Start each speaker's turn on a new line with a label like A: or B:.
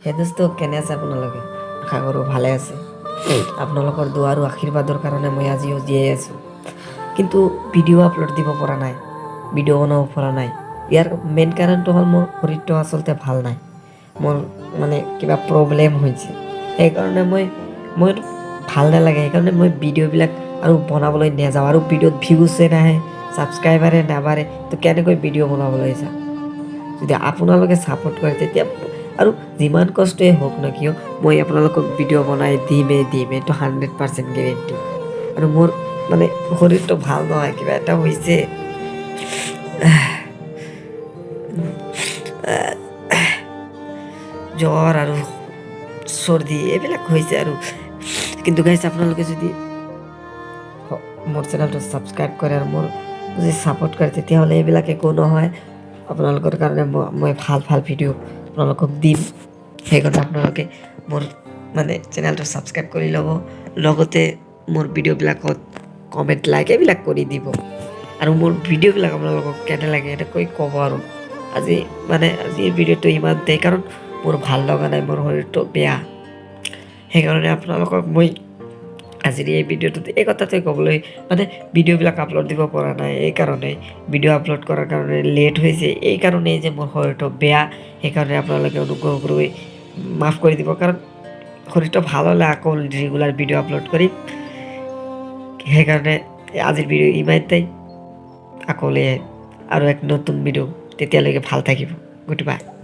A: হে দোস্ত, কেনে আছে আপোনালোকে? আশা কৰোঁ ভালে আছে। আপোনালোকৰ দোৱা আৰু আশীৰ্বাদৰ কাৰণে মই আজিও জীয়াই আছোঁ। কিন্তু ভিডিঅ' আপলোড দিব পৰা নাই, ভিডিঅ' বনাব পৰা নাই। ইয়াৰ মেইন কাৰণটো হ'ল মোৰ শৰীৰটো আচলতে ভাল নাই। মোৰ মানে কিবা প্ৰব্লেম হৈছে। সেইকাৰণে মই ভাল নালাগে। সেইকাৰণে মই ভিডিঅ'বিলাক আৰু বনাবলৈ নেযাওঁ। আৰু ভিডিঅ'ত ভিউজে নাহে, ছাবস্ক্ৰাইবাৰে নাবাঢ়ে, তো কেনেকৈ ভিডিঅ' বনাবলৈ যাম? যদি আপোনালোকে ছাপোৰ্ট কৰে, তেতিয়া আৰু যিমান কষ্টই হওক না কিয়, মই আপোনালোকক ভিডিঅ' বনাই দিমেই দিম। এইটো 100% গেৰেণ্টি। আৰু মোৰ মানে শৰীৰটো ভাল নহয়, কিবা এটা হৈছে। জ্বৰ আৰু চৰ্দি এইবিলাক হৈছে আৰু। কিন্তু গাইছ, আপোনালোকে যদি মোৰ চেনেলটো ছাবস্ক্ৰাইব কৰে আৰু মোৰ যদি ছাপোৰ্ট কৰে, তেতিয়াহ'লে এইবিলাক একো নহয়। আপোনালোকৰ কাৰণে মই ভাল ভাল ভিডিঅ' আপোনালোকক দিম। সেইকাৰণে আপোনালোকে মোৰ মানে চেনেলটো ছাবস্ক্ৰাইব কৰি ল'ব, লগতে মোৰ ভিডিঅ'বিলাকত কমেণ্ট, লাইক এইবিলাক কৰি দিব। আৰু মোৰ ভিডিঅ'বিলাক আপোনালোকক কেনে লাগে, এনেকৈ ক'ব। আৰু আজি মানে আজিৰ ভিডিঅ'টো ইমানতেই, কাৰণ মোৰ ভাল লগা নাই, মোৰ শৰীৰটো বেয়া। সেইকাৰণে আপোনালোকক মই আজিৰ এই ভিডিঅ'টোত এই কথাটোৱে ক'বলৈ, মানে ভিডিঅ'বিলাক আপলোড দিব পৰা নাই এইকাৰণেই, ভিডিঅ' আপলোড কৰাৰ কাৰণে লেট হৈছে এইকাৰণেই যে মোৰ শৰীৰটো বেয়া। সেইকাৰণে আপোনালোকে অনুগ্ৰহ কৰি মাফ কৰি দিব, কাৰণ শৰীৰটো ভাল হ'লে আকৌ ৰেগুলাৰ ভিডিঅ' আপলোড কৰিম। সেইকাৰণে আজিৰ ভিডিঅ' ইমানতেই। আকৌ লৈ আহিম আৰু এক নতুন ভিডিঅ'। তেতিয়ালৈকে ভাল থাকিব। Good bye.